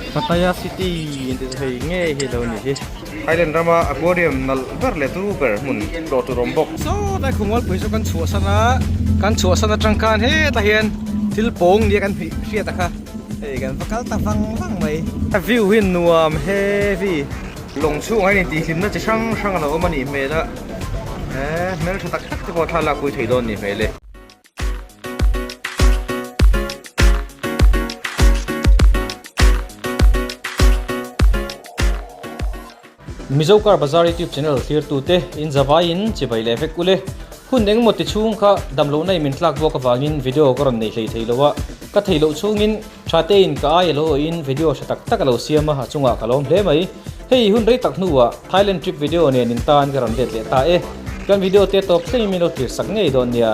Pattaya City in tih chu hei ngei hi alo ni hi. Thailand rama aquarium nalh ber leh turu ber hmun tlawh tur awm bawk. Sawtlai Khawmualpui chu kan chhuahsan a, kan chhuahsan atang khan hetah hian thil pawng nia kan hmuh hriat a kha hei kan va kal ta vang vang mai. A view hi nuam heavy. Lawng chhungah hian intihhlimna chi hrang hrang a lo awm a nih hmel a, hmeltha tak tak te pawh thla lakpui thei dawn a nih hmel e. Mizo Car Bazar YouTube channel thlirtute in zavaiin chibai leh vek ule. Hun engemaw ti chhung kha damlohna in min tlak buak avangin video ka rawn nei hlei thei lo a, ka thei loh chhungin tha tein ka ai alo awhin video hre tak tak a lo siam a, a chungah ka lawm hle mai. Hei hun rei tak hnuah Thailand trip video nen in tan ka rawn let leh ta e. Kan video te tawp thlengin min lo thlir sak ngei dawn nia.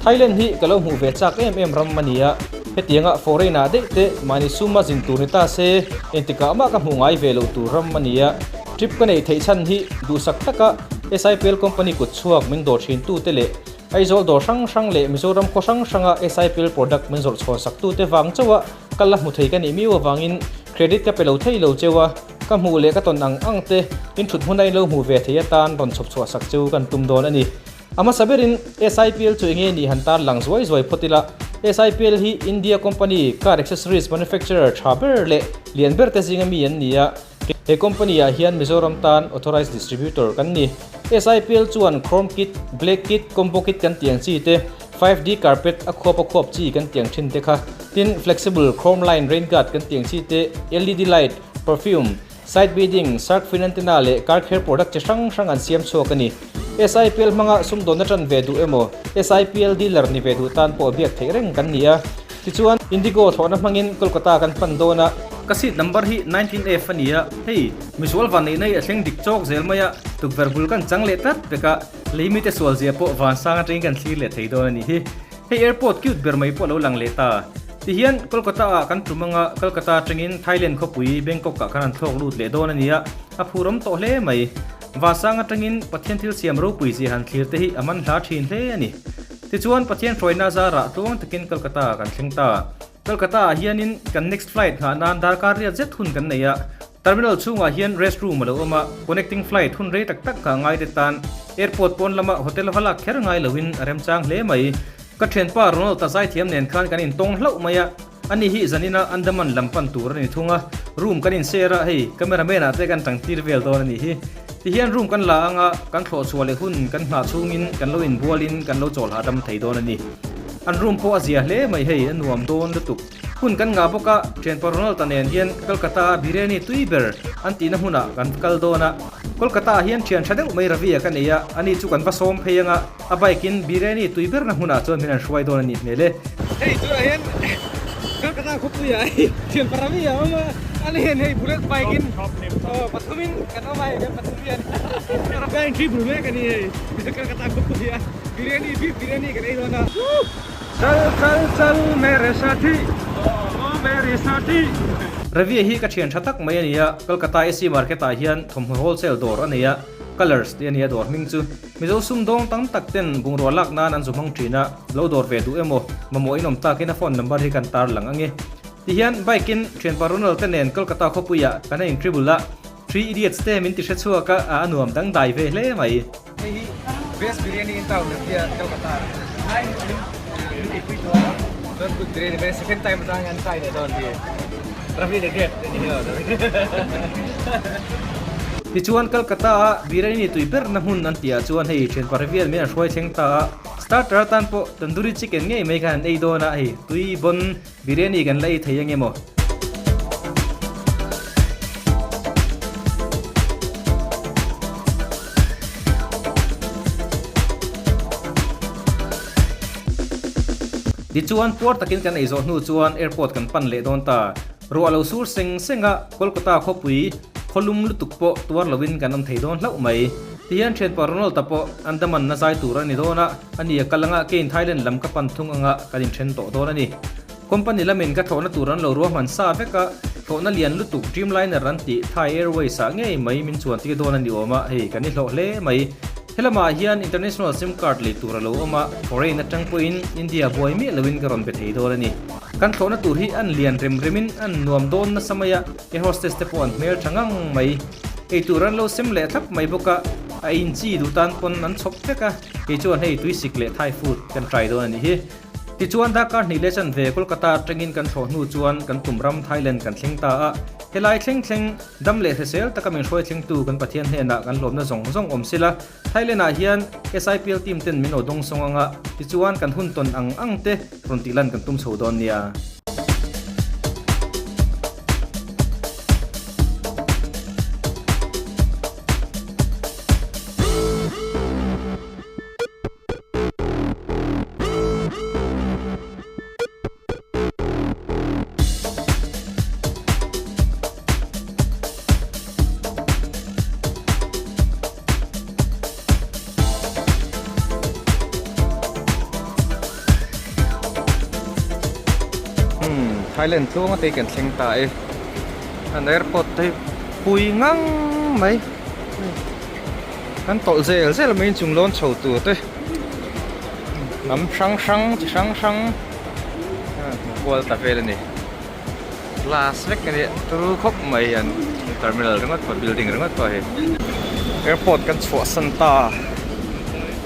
Thailand hi ka lo hmuh ve chak em em ram a ni a, hetianga foreign ah daih te mahni suma zin tur ni ta se engtikah mah ka hmuh ngai ve loh tur ram a ni a. Trip ka neih theih chhan hi duhsak taka SIPL company kut chhuak min dawr thin tu te leh Aizawl dawr hrang hrang leh Mizoram khaw hrang hranga SIPL product min zawrh chhawn sak tu te vang chauh a kal la hmu thei ka nih miau avangin credit ka pe lo thei lo cheu a, ka hmuh leh ka tawn ang ang te in thut hmuna in lo hmuh ve thei atan rawn chhawp chhuah sak chu kan tum dawn a ni. A hmasa berin SIPL chu enge nih han tar lang zuai zuai phawt ila, SIPL hi India company car accessories manufacturer tha ber leh lian ber te zinga mi an ni a, he company ah hian Mizoram tan authorized distributor kan ni. SIPL chuan chrome kit, black kit, combo kit kan tih ang chi te, 5D carpet a khuap a khuap chi kan tih ang thin te kha, tin flexible chrome line rain guard kan tih ang chi te, LED light, perfume, Side beading, shark fin antenna leh car care product chi hrang hrang an siam chhuak a ni. SIPL hmanga sumdawnna tan ve duh emaw, SIPL dealer ni ve duh tan pawh biak theih reng kan ni a. Tichuan, Indigo thlawhna hmangin Kolkata kan pan dawn a. Ka seat number hi 19F a ni a, hei, misual van neihna hi a thleng dik chawk zel mai a, tukverh bul kan chang leh tlat pek a, lei mite sual zia pawh vansang atangin kan thlir leh thei dawn a nih hi. Hei airport cute ber mai pawh a lo lang leh ta. Tihian Kolkata ah kan tum anga Kolkata atangin Thailand khawpui Bangkok ah khan an thlawk lut leh dawn a ni a, a phurawm tawh hle mai. Vasang atangin Pathian thil siam ropui zia han thlir te hi a man hla thin hle a ni. Tichuan Pathian hruaina zarah tluang takin Kolkata ah kan thleng ta. Kolkata ah hianin kan next flight nghah nan darkar riat zet hun kan nei a, Terminal chhungah hian rest room a lo awm a, connecting flight hun rei tak tak nghah ngai te tan airport pawn lama hotel va lak kher ngai loin a remchang hle mai. Ka thianpa Ronald ta zaithiam nen khan kan intawng hlauh mai a, ani hi zanina Andaman lam pan tur a ni thung a, room kan inshare a, hei cameraman ah te kan tang tir vel dawn a nih hi. Tihian room kan la anga kan thlawh chhuah leh hun kan nghah chhungin kan lo inbualin kan lo chawl hahdam thei dawn a ni. An room pawh a zia hle mai hei a nuam dawn lutuk. Hun kan ngah bawk a, thianpa Ronald-a nen hian Kolkata-a biryani tui ber an tihna hmunah kan kal dawn a. Kolkata-ah hian thian tha deuh mai Ravi-a ka nei a, ani chu kan va sawm phei anga a bike-in biryani tui berna hmunah chuan min han hruai dawn a nih hmel e. Hei tunah hian Kolkata khawpuiah hei thianpa Ravi-a a awm a, ani hian hei bullet bike-in aw pathumin kan awm a hei kan pathum hian kan in trip ru mek a ni hei Kolkata khawpuiah biryani beef biryani kan ei dawn a. Chal chal chal mere sathi o mere sathi. Ravi hi ka thian tha tak mai a ni a, Kolkata AC Market ah hian thawmhnaw wholesale dawr a nei a, Colours tih a ni a dawr hming chu. Mizo sumdawng tam tak ten bungrua lak nan an zu hmang thin a, lo dawr ve duh emaw, mamawh in awm takin a phone number hi kan tar lang ang e. Tihian bike in thianpa Ronald te nen Kolkata khawpui ah kan in tribul a, Three Idiots te min ti hre chhuak a, a nuam dangdai ve hle mai. Hei hi best biryani in town tia Kolkata min ei pui tawh a, chuan good biryani mai second time atang an try leh dawn ti Ravi the Great a ni hi Tichuan Kolkata a biryani tui ber na hmun an tih ah chuan hei thianpa Ravi an min an hruai thleng ta a, starter atan pawh tandoori chicken ngei mai khan an ei dawn a, hei tui bon Biryani kan la ei thei ange maw? Tichuan puar takin kan ei zawh hnu chuan airport kan pan leh dawn ta. Ruah lo sur seng seng a, Kolkata khawpui khawlum lutuk pawh tuar loin kan awm thei dawn hlauh mai. Tihian thianpa Ronald-a pawh Andaman na zai tur a ni dawn a, ani a kal anga keiin Thailand lam ka pan thung anga kan inthen tawh dawn a ni. Company lamin ka thlawhna tur an lo ruahman sa vek a, thlawhna lian lutuk Dreamliner an tih Thai Airways ah ngei mai min chuan tir dawn a ni awm a, hei kan i hlawh hle mai. Helamah hian international sim card lei tur a lo awm a, foreign atang pawhin India buai miah loin ka rawn be thei dawn a ni. Kan thlawhna tur hi an lian rem remin an nuam dawn nasa mai a, air hostess te pawh an hmel tha ngang mai. Eitur an lo sem leh thlap mai bawk a, a inchi duh tan pawn an chhawp vek a, kei chuan hei tuisik leh Thai food kan try dawn a nih hi. Tichuan darkar hnih leh chanve Kolkata atangin kan thlawh hnu chuan kan tum ram Thailand kan thleng ta a, helai thleng thleng dam leh hrisel taka min hruai thlengtu kan Pathian hnenah kan hlawmna zawng zawng awm sila, Thailand ah hian SIPL team ten min aw dawng sawng anga tichuan kan hun tawn ang ang te rawn tih lan kan tum chho dawn nia. Thailand tluanga te kan thleng ta e an airport te hi pui ngang mai kan tawlh zel zel mai in chung lawn chho tur te hnam hrang hrang chi hrang hrang hmu kual ta vel a ni. Glass vek a nia turu khawp mai hian terminal ringawt pawh building ringawt pawh hi airport kan chhuahsan ta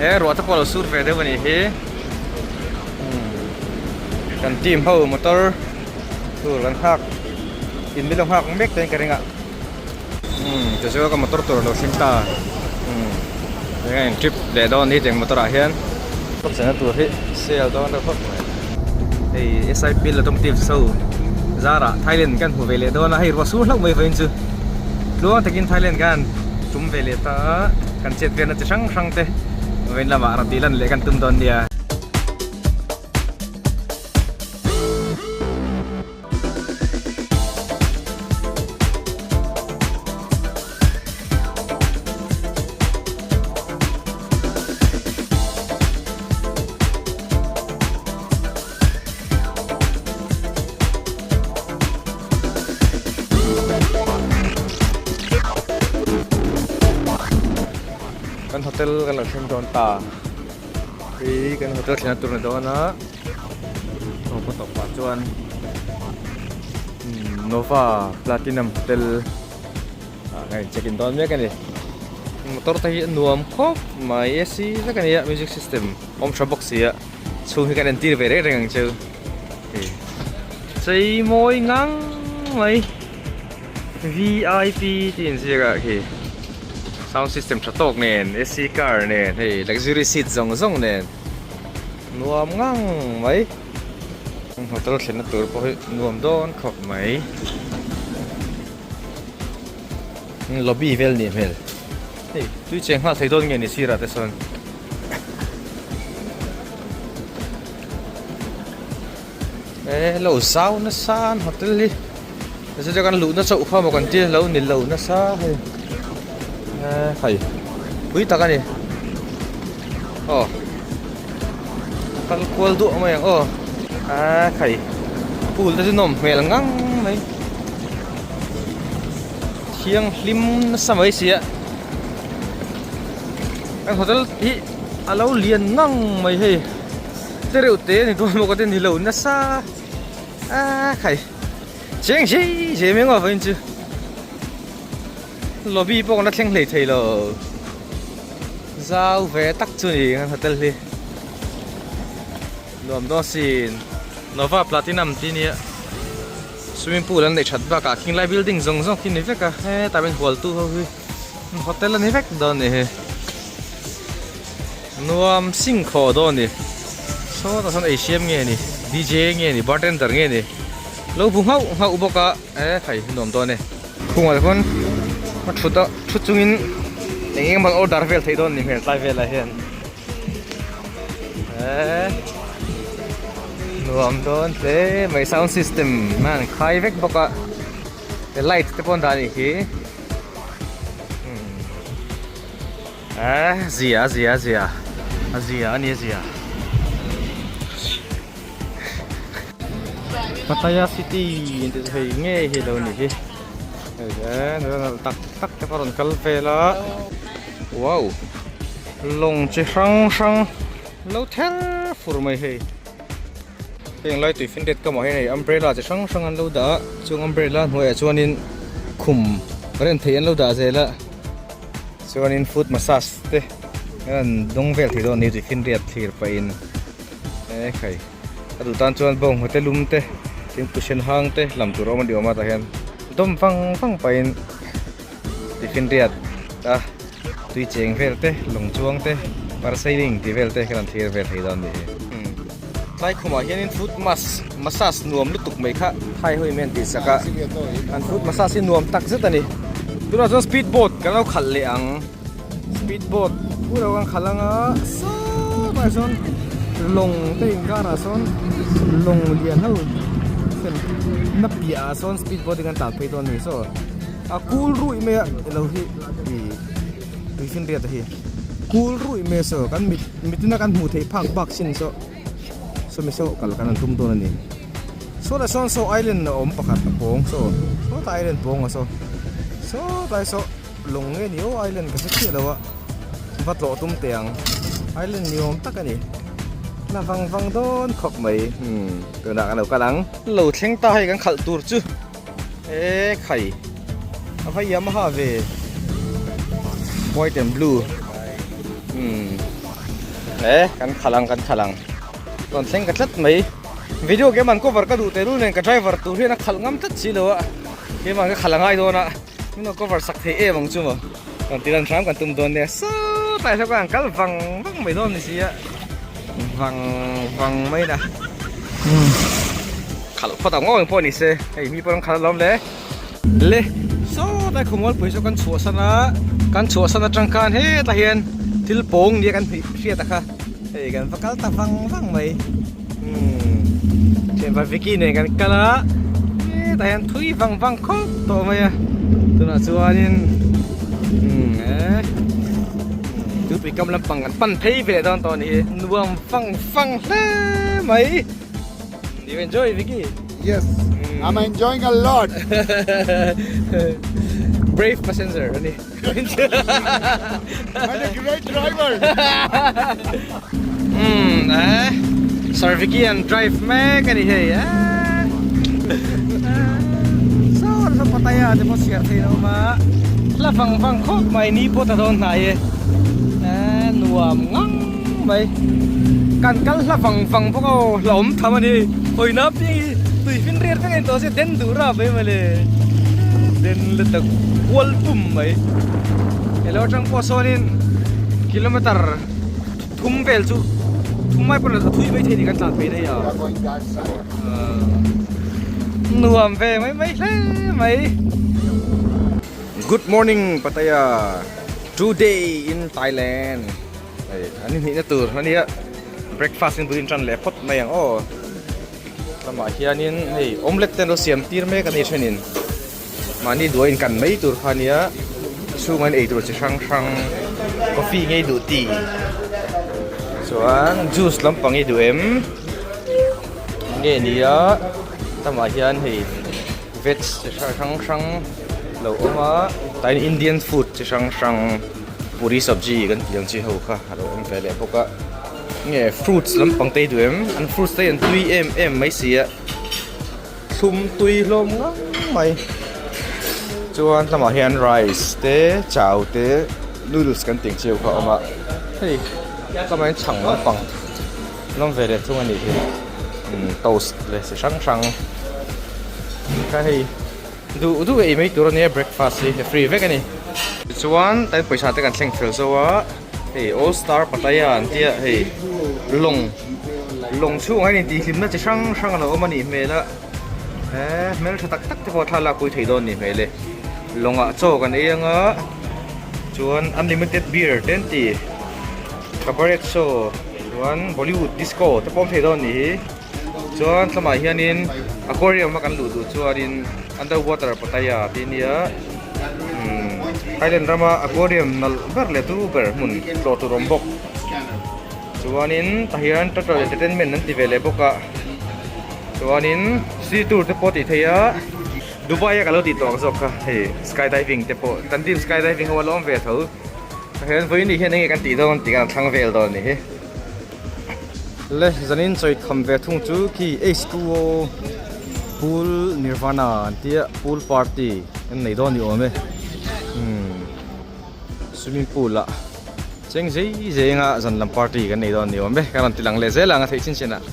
he ruah te pawh a lo sur ve deuh a nih hi kan team ho motor tur kan nghak in min lo nghak mek te in ka ring a umm tichuan ka motor tur a lo thleng ta umm enge in trip leh dawn ni tiang motor ah hian ka chana tur hi sale dawn deuh khawp mai hei SIP locomotive so zarah Thailand kan hmu ve leh dawn a hei ruah sur hlauh mai vawiin chu tluang takin Thailand khan tum ve leh ta a kan chet velna chi hrang hrang te vawiin lamah rawn tih lan leh kan tum dawn nia. Kan hotel kan lo thleng dawn ta hei kan hotel thlenna tur a ni dawn a. Aw ka tawp pah chuan Nova Platinum Hotel ah ka in check in dawn mek a ni motor te hi a nuam khawp mai AC vek a ni a music system awm tha bawk si a chhung hi kan entir ve reng reng ang cheu hei chei mawi ngang mai V_I_P tih inziak ah khi sound system tha tawk nen AC car nen hei luxury seat zawng zawng nen. Nuam ngang mai. Hotel thlenna tur pawh hi nuam dawn khawp mai. Lobby vel nih hmel. Hei tui cheng nghal thei dawn nge ni sirah te sawn. E lo zau nasa an hotel hi. Zet kan luhna chauh kha maw kan tia lo ni lo nasa hei. E hei pui tak a ni. Aw kal kual duah mai ang aw. A khai pool te chu nawm hmel ngang mai. Thianghlim nasa mai sia. Kan hotel hi a lo lian ngang mai hei. Te reuh te a ni dawn bawk a te ni lo nasa a khai cheng zei zei mai ngawt vawiin chu lobby pawh kan la thleng hlei thei lo zau ve tak chu ni kan hotel hi nuam dawn sin Nova Platinum tih nia swimming pool an neih that bakah khinglai building zawng zawng khi ni vek a hetah hian hualtu ho hi hotel a ni vek dawn a ni hi. Nuam sing khawh dawn a ni. Sawtah sawn ei siam nge ni, DJ nge ni, bartender nge ni. Lo bu nghauh nghauh bawk a, e khai nuam dawn e. Khungah te khuan a thut a, thut chungin eng eng emaw order vel theih dawn a ni hmel tlai velah hian. E nuam dawn hle mai sound system a an khai vek bawk a, light te pawh an dah a nih khi. Eh, zia zia zia a zia a ni a zia Pattaya city in tih chu hei ngei hi lo ni hi hei e tak tak te pawh a rawn kal vel a wow lawng chi hrang hrang lo ther fur mai hei. Heng lai tui finriat kamah hian hei umbrella chi hrang hrang an lo dah a, chung umbrella hnuaiah chuanin khum rem theih an lo dah zel a, chuanin foot massage te an rawn dawng vel thei dawn a ni tui finriat thlir pahin e khai a duh tan chuan bawng hotel lum te thingpui sen hang te lam tur a awm a ni awm a tah hian dawm vang vang pahin. Tifinriat a tui cheng vel te, lawng chuang te, parasailing tih vel te kan han thlir vel thei dawn a nih hi. Tlai khumah hianin foot mask massage nuam lutuk mai kha thai hawi mai an tih sak a, an foot massage hi nuam tak zet a ni. Tunah chuan speed boat kan lo khalh leh ang, speed boat pur lo kan khalh anga sawtah sawn lawng te inkarah sawn lawng lian ho na piahah sawn speed boat hi kan tlan phei dawn a ni saw. A kul ruih mai a ilo hi ih tui finriat a hi kul ruih mai a saw kan mit mitin a kan hmuh theih phak bak sin saw sawmi saw kal kan an tum dawn a ni saw lah sawn saw island a awm pakhat a pawng saw sawtah island pawng a saw sawtlai saw lawng nge ni aw island ka hre chiah lo a va tlawh tum teh ang island ni awm tak a ni la vang vang dawn khawp mai umm tunah kan lo kal ang lo thleng ta hei kan khalh tur chu. E khai a va Yamaha ve white and blue umm e kan khalh ang kan khalh ang rawn thleng ka tlat mai video ke man cover ka duh tehlul nen ka driver tur hian a khalh ngam tlat si lo a keimah ka khalh a ngai dawn a min lo cover sak thei em ang chu maw rawn ti lan hram kan tum dawn nia sawtlai saw khan kal vang vang mai dawn ni si a vang vang mai na khalh phawt ang awng pawh ni se hei mi pawh an khalh alawm le le sawtlai khawmualpui chu kan chhuahsan a kan chhuahsan atang khan hetah hian thil pawng nia kan hnih hriat a kha hei kan va kal ta vang vang mai umm thianpa Vicky nen kan kal a hetah hian thui vang vang khawp tawh mai a tunah chuanin umm eh tupui kam lampang kan pan phei ve dawn tawh a ni hi nuam vang vang hle mai. You enjoy, Vicky? Yes, mm. I'm enjoying a lot. Brave passenger, ani. And a great driver. Eh? Sir Vicky and drive mek ani hei. Eh? So, so pataya te pawh siar thei lo ma. La vang vang khawp mai ni pawh ta dawn hnai e. Eh, nuam ngang mai kan kal hla vang vang bawk aw hlauhawm tham a ni hawina piang hi tui fin riat vek a ni tawh sia den duh rap mai mawle den lutuk kual pum mai elo atang pawh sawnin kilometer thum vel chu thum mai pawh a thui mai thei ni kan tlan phei daih a nuam ve mai mai hle mai good morning Pattaya today in Thailand. Hei an inhnihna tur a nia breakfast in buin tan leh phawt mai ang aw lamah hianin hei omelette te an lo siam tir mek a ni thenin mahni duah in kan mai tur kha a nia chhungah hian eitur chi hrang hrang coffee ngei duh tea chuan juice lampang hi duh em nge nia lamah hian hei veg chi hrang hrang lo awm a tah hian indian food chi hrang hrang. Puri sabji kan tih ang chi ho kha a lo awm ve leh bawk a nge fruits lampang te hi duh em an fruits te hi an tui em em mai si a thlum tui hlawm ngang mai chuan lamah hian rice te chau te noodles kan tih ang chi ho kha a awm a hei lamah hian chhang lampang an awm ve leh thung a nih hi toast leh chi hrang hrang kha hei. Duh duh ei mai tur a nia breakfast hi a free vek a ni. Tichuan tlai pawisa te kan thleng fel zo a hei all star Pattaya an tia hei lawng lawng chhungah hian intihhlimna chi hrang hrang a lo awm a nih hmel a he hmeltha tak tak te pawh thlalak pui thei dawn a nih hmel e lawngah chaw kan ei anga chuan unlimited beer te an ti cabaret show chuan bollywood disco te pawh awm thei dawn a nih hi. Chuan tlamah hianin aquarium a kan luh duh chuanin underwater Pattaya tih a nia umm Thailand rama aquarium nalh ber leh turu ber hmun tlawh tur awm bawk chuanin tah hian turtle entertainment an ti ve leh bawk a chuanin sea tour te pawh a tih theih a Dubai a ka lo tih tawh ang zawk kha hei skydiving te pawh kan team skydiving ho a lawm ve tho tah hian vawiin ni hian enge kan tih dawn tih kan thlang vel dawn a ni hi. Le zanin chawi kham ve thung chu khi H2O pool nirvana an tia pool party an nei dawn ni awm e umm swimming pool ah cheng zei zei anga zan lam party kan nei dawn ni awm e ka rawn ti lang leh zel ang a theih chin chin ah.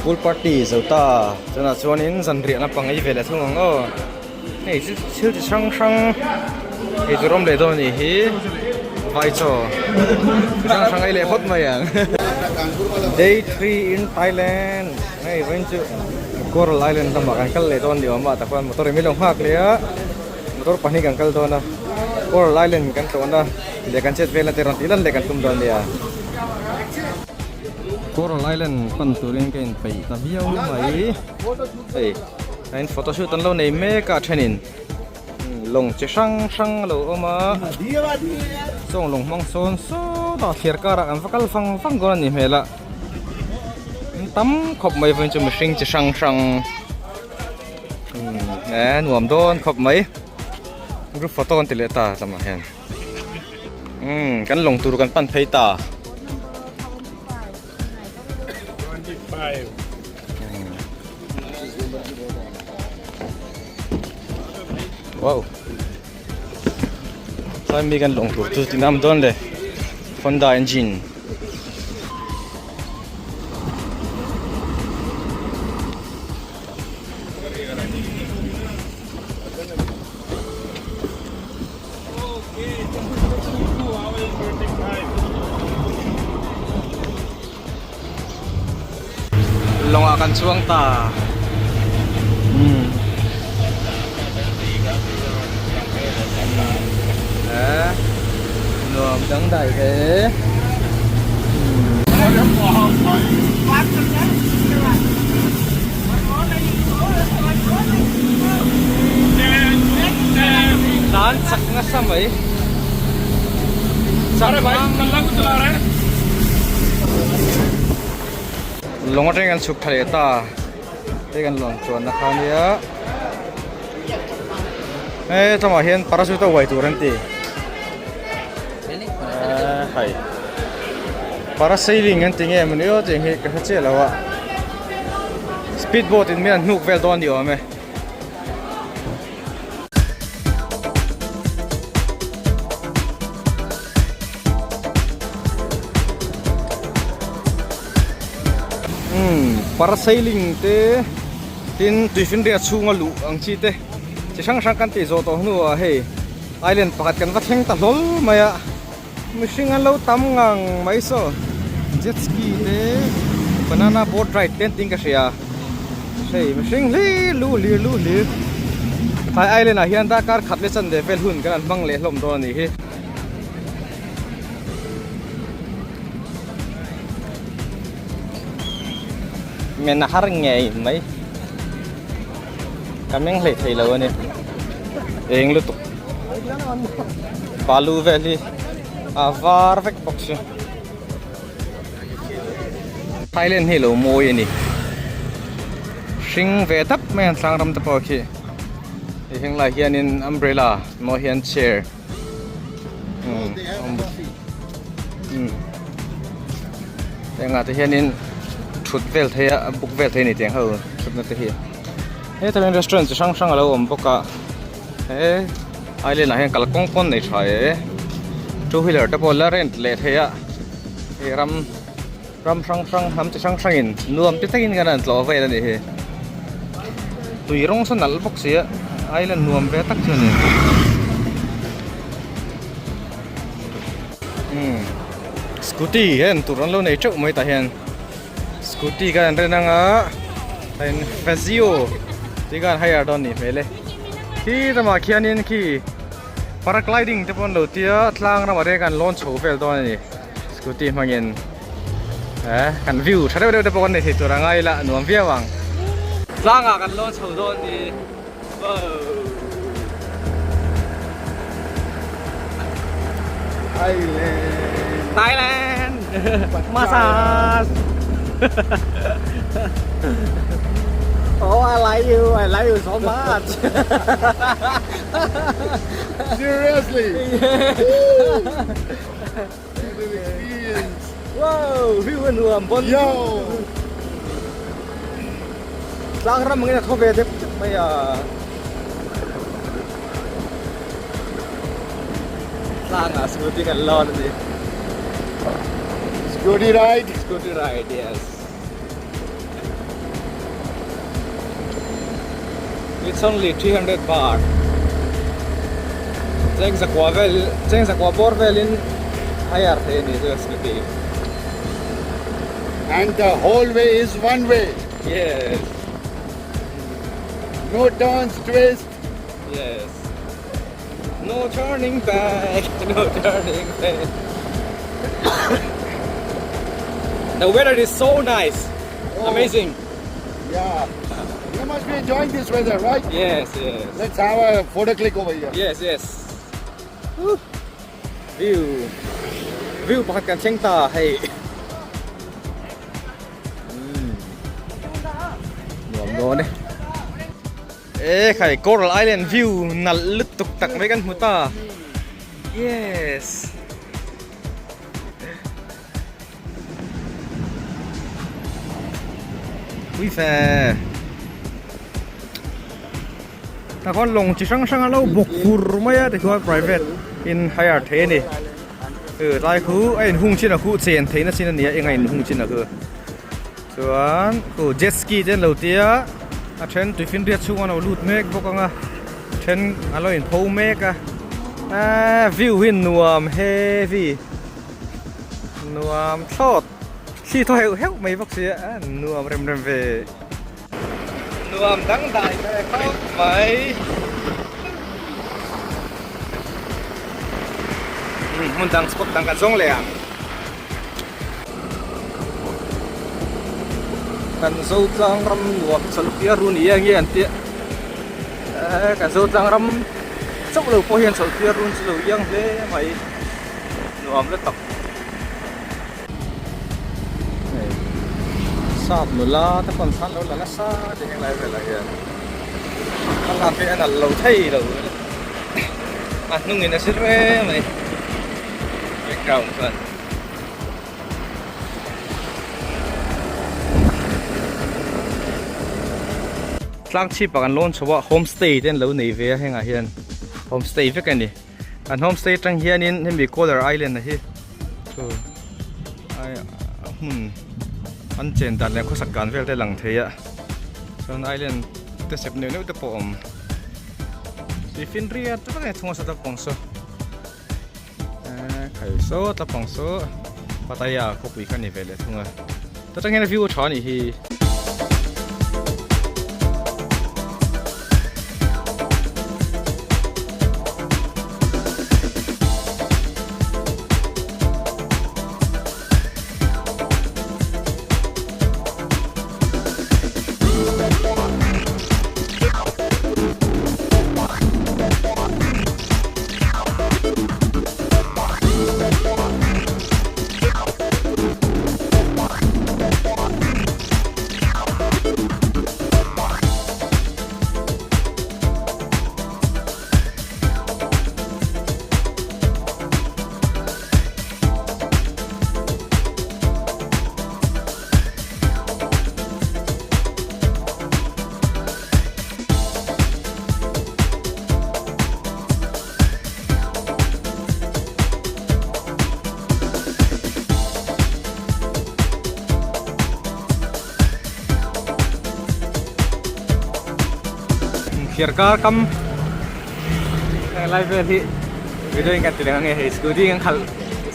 Pool party zo ta chutah chuanin zanriah lampang ei ve leh thung ang aw hei chu thil chi hrang hrang ei tur awm leh dawn a nih hi vai chaw chi hrang hrang ei leh phawt mai ang day 3 in Thailand hei vawiin chu Coral Island lamah kan kal leh dawn ni awm a tah khuan motor in min lo nghak leh a motor pahnih kan kal dawn a Coral Island kan tlawn a leh kan chet vel na te rawn tih lan leh kan tum dawn a nia. Coral Island pan turin ka inpeih ta viau mai hei a in photo shoot an lo nei mek a thenin lawng chi hrang hrang a lo awm a chuang lawng hmang sawn sawtah thliar karah an va kal vang vang dawn a nih hmel a tam khawp mai vawiin chu mihring chi hrang hrang e nuam dawn khawp mai group photo an ti leh ta lamah hian. Umm kan lawng tur kan pan phei ta. Wow. Sai mi kan lawng tur chu tinam dawn le. Honda engine. Lawngah kan chuang ta. Hmm. Eh. Nuam dang dai he. Tlan chak nasa mai. Chak Lawng atangin kan chhuk tha leh ta. Hei kan lawng chuanna kha nia. He tlangah hian parachute a uai tur an ti. Hei parasailing an ti nge mawni aw tih ang hi ka hre chiah lo a. Speed boat in min an hnuk vel dawn ni awm e. Umm parasailing te tin tuifinriat chhunga luh ang chi te chi hrang hrang kan tih zawh tawh hnuah hei island pakhat kan va thleng ta hlawl mai a mihring an lo tam ngang mai saw jet ski te banana boat ride te an tiin ka hria hei mihring hlir lu hlir lu hlir tlai island ah hian darkar khat leh chanve vel hun kan han hmang leh hlawm dawn a nih hi. Men a har ngei mai ka meng hlei thei lo a ni eng lutuk balu vel hi a var vek bawk si Thailand hi lo mawi a ni hring ve tap mai an tlang ram te pawh khi hei heng lai hianin umbrella maw hian chair Hengah te hianin thut vel thei a buk vel thei a ni tiang ho thutna te hi hetah hian restaurant chi hrang hrang a lo awm bawk a he island ah hian kalkawng pawn nei tha e two wheeler te pawh la rent leh thei a hei ram. Ram hrang hrang hnam chi hrang hrangin nuam ti takin kan han tlawh vel a nih hi. Tui rawng saw nalh bawk si a, island nuam ve tak chu a ni. Umm scooty hian tur an lo nei teuh mai tah hian scooty khan an ren anga tain Fazio tih khan hire dawn nih hmel e. Khi lamah khianin khi paragliding te pawh an lo tia tlang ramah te khan lawn chho vel dawn a ni. Scooty hmangin eh kan view tha deuh deuh te pawh kan nei thei tur a ngai ila nuam viau ang. Tlangah kan lawn chho dawn ni. Wow. Thailand. Thailand. Massage. Oh, I like you. I like you so much. Seriously. Yeah. Experience. Wow, view a nuam bon. Yo. Tlang ram angin a thaw ve dep dep mai a. Tlangah scooty kan lawn a ni. Scooty ride. Scooty ride, yes. It's only 300 baht. Cheng zakua vel, cheng zakua bawr velin hire thei a ni chu scooty. And the whole way is one way. Yes. No turns, twist. Yes. No turning back, no turning back. The weather is so nice. Oh. Amazing. Yeah. You must be enjoying this weather, right? Yes, yes. Let's have a photo click over here. Yes, yes. Woo. View. View pakhat kan thleng ta hei. Mm. Nuam dawn e. E khai Coral Island view nalh lutuk tak mai kan hmu ta. Yes. Pui fe. Ta khawn lawng chi hrang hrang a lo bawk fur mai a tikhuan private in hire thei a ni. Tlai khu a inhung chin a khuh chen theihna chin a ni a eng a inhung chin a khu. Chuan khu jet ski te an lo tia a then tuifinriat chhungah an lo lut mek bawk ang a then a lo inpho mek a eee view hi nuam heavy nuam thlawt thli thaw heuh heuh mai bawk sia a nuam rem rem ve nuam dangdai ve khawp mai hmun dang spot dang kan zawng leh ang. Kan Zotlang ram nuam chawlhpui a ru ni e nge an tih a, kan Zotlang ram chauh lo pawh hian chawlhpui a run chu lo iang hle mai nuam la tak. Hei sap nula te pawn thlan lo la nasa tih heng lai velah hian a lak hi a nalh lo thei lo a hnungin a zir em mai background chuan. Tlang chhip ah kan lawn chho a homestay te an lo nei ve a hengah hian homestay vek a ni an homestay atang hianin hemi Kolar Island a hi chu ai hmun an chen dan leh khawsak dan vel te a lang thei a chuan island te sep neuh neuh te pawh a awm tuifinriat vek a ni thunga saw tlapang saw. Khai saw tlapang saw Pattaya khawpui kha a ni ve leh thung a ta tang hian view a tha a nih hi. thliarkar kam heng lai vel hi video in kan ti leh ang nge hei scooty kan khalh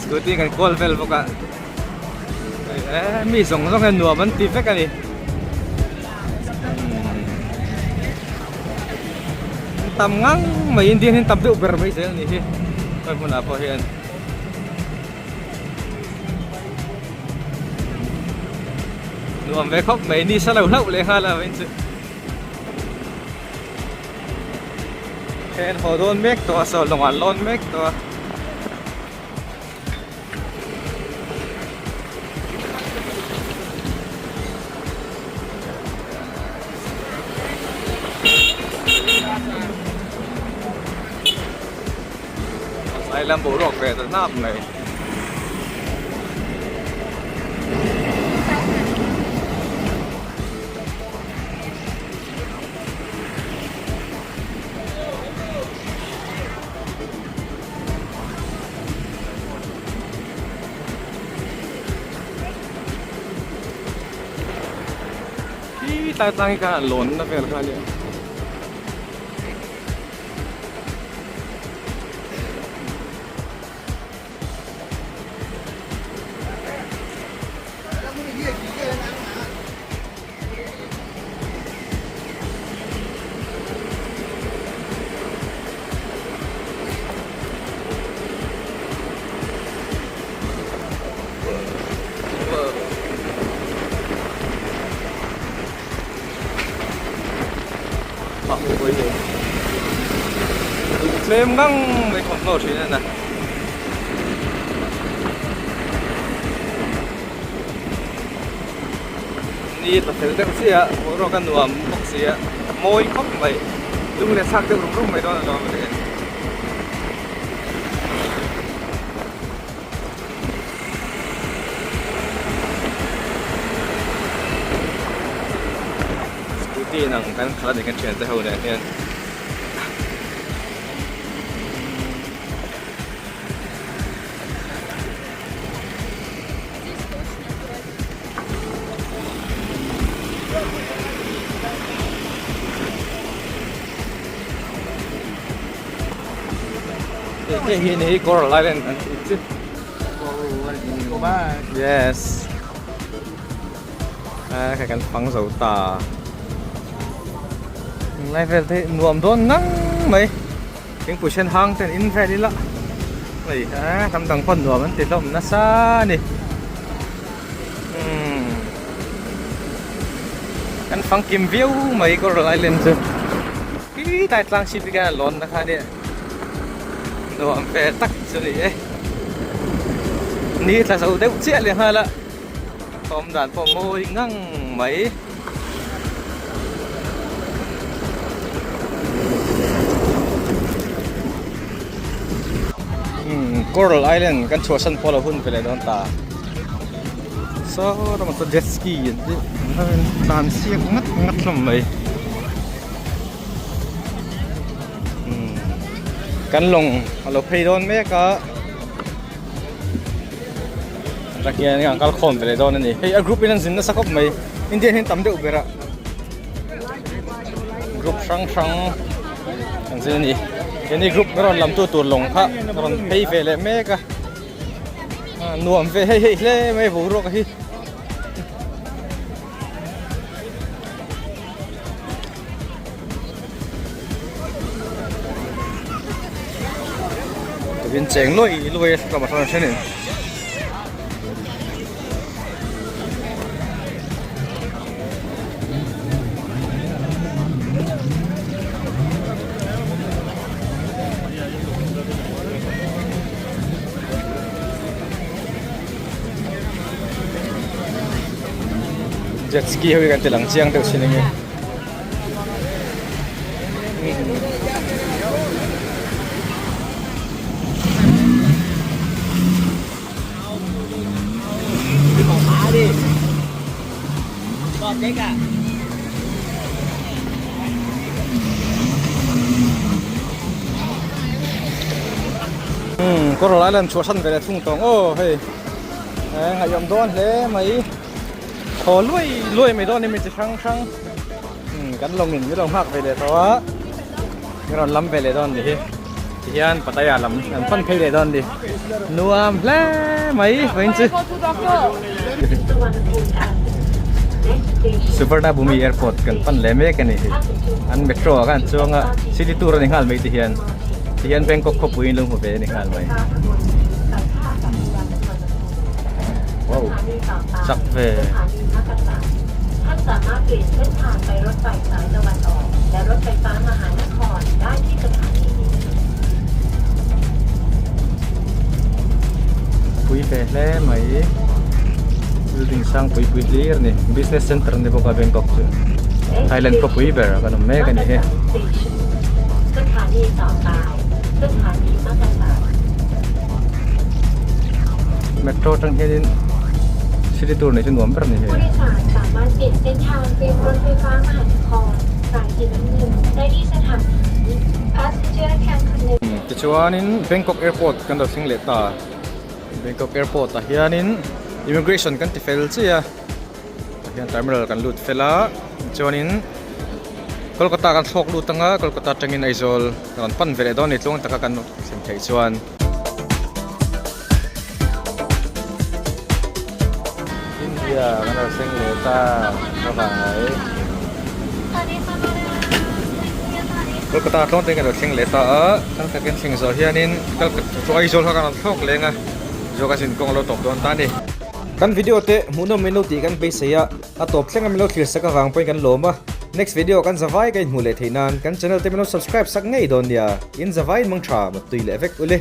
scooty kan kawl vel bawk a eh mi zawng zawng hian nuam an ti vek a ni tam ngang mai Indian hi an tam deuh ber mai zel a ni hi hemi hmunah pawh hian. Nuam ve khawp mai ni sa lo hlauh leh nghal a vawiin chu. Hei an haw dawn mek tawh a saw lawngah an lawn mek tawh a. Lai lam boruak ve ta hnap mai. Khi tlai tlang hi khan an lawn na vel kha ania. Tlem ngang mai thawmhnaw thin a na. Ni tla fel deuh chiah a, boruak a nuam bawk si a, mawi khawp mai, lung leh chhak deuh rum rum mai dawn a lawm le. Scooty in ang kan khalh a ni kan thiante ho nen hian. Hei hi ni Coral Island an tih chu. Yes. A kha kan fang zo ta. Lai vel te nuam dawn ngang mai. Thingpui sen hang ten in vel ila. Hei a hnam dang pawn nuam an ti hlawm nasa a ni. Umm. Kan fang kim viau mai Coral Island chu. Khi tlai tlang chhip hi khan a lawn na kha ania. Nuam ve tak chu ni e. Ni tla zo deuh chiah leh nghal a. Thawm dan pawh mawi ngang mai. Umm Coral Island kan chhuahsan pawh lo hun ve leh dawn ta. Saw ramah chuan jet ski an tih tlan siak ngat ngat hlawm mai. Umm kan lawng a lo phei dawn mek a. Takhian an kal khawm ve leh dawn a ni. Hei a group in an zin nasa khawp mai. Indian hi an tam deuh ber a. Group hrang hrang an zin a ni. Keini group rawn lam tu tur lawng kha rawn phei ve leh mek a. Nuam ve hei hei hle mai boruak hi. Tuvin cheng luai luai a tlawm a hrawn a then in. Jet ski ho hi kan ti lang chiang deuh thin enge. Coral Island chhuahsan ve leh thung tawng aw hei. Ngaihawm dawn hle mai. Thaw luai luai mai dawn a ni mi chi hrang hrang. Kan lawngin min lo nghak ve leh tawh a. Kan rawn lam ve leh dawn ni hi. Tihian Pattaya lam kan pan phei leh dawn ni. Nuam hle mai vawiin chu. Suvarnabhumi airport kan pan leh mek a ni hi. An metro ah khan chuang a city tour a ni nghal mai tihian. Tihian Bangkok khawpui in lo hmu ve a ni nghal mai. Wow chak ve. Pui ve hle mai building sang pui pui hlir a ni business center a ni bawk a Bangkok chu Thailand khawpui ber a kan awm mek a ni hi. Metro atang hianin city tour neih chu nuam ber a ni hei. Tichuanin Bangkok airport kan lo thleng leh ta. Bangkok airport ah hianin immigration kan ti fel chiah a. Tah hian terminal kan lut fel a chuanin Kolkata kan thlawk lut anga Kolkata atangin Aizawl kan rawn pan ve leh dawn a ni tluang taka kan thlen theih chuan. India kan rawn thleng leh ta ka vangai. Kolkata tluang te kan rawn thleng leh ta a Kolkata kan thleng zawh hianin Kolkata Aizawl kha kan rawn thlawk leng a Aizawl kan zinkawng a lo tawp dawn ta a ni. Kan video te hmuhnawm min lo tih kan beisei a, a tawp thleng a min lo thlir sak avang pawhin kan lawm a, next video kan zavai ka inhmuh leh theih nan kan channel te min lo subscribe sak ngei dawn nia, in zavai in mang tha mut tui leh vek ule.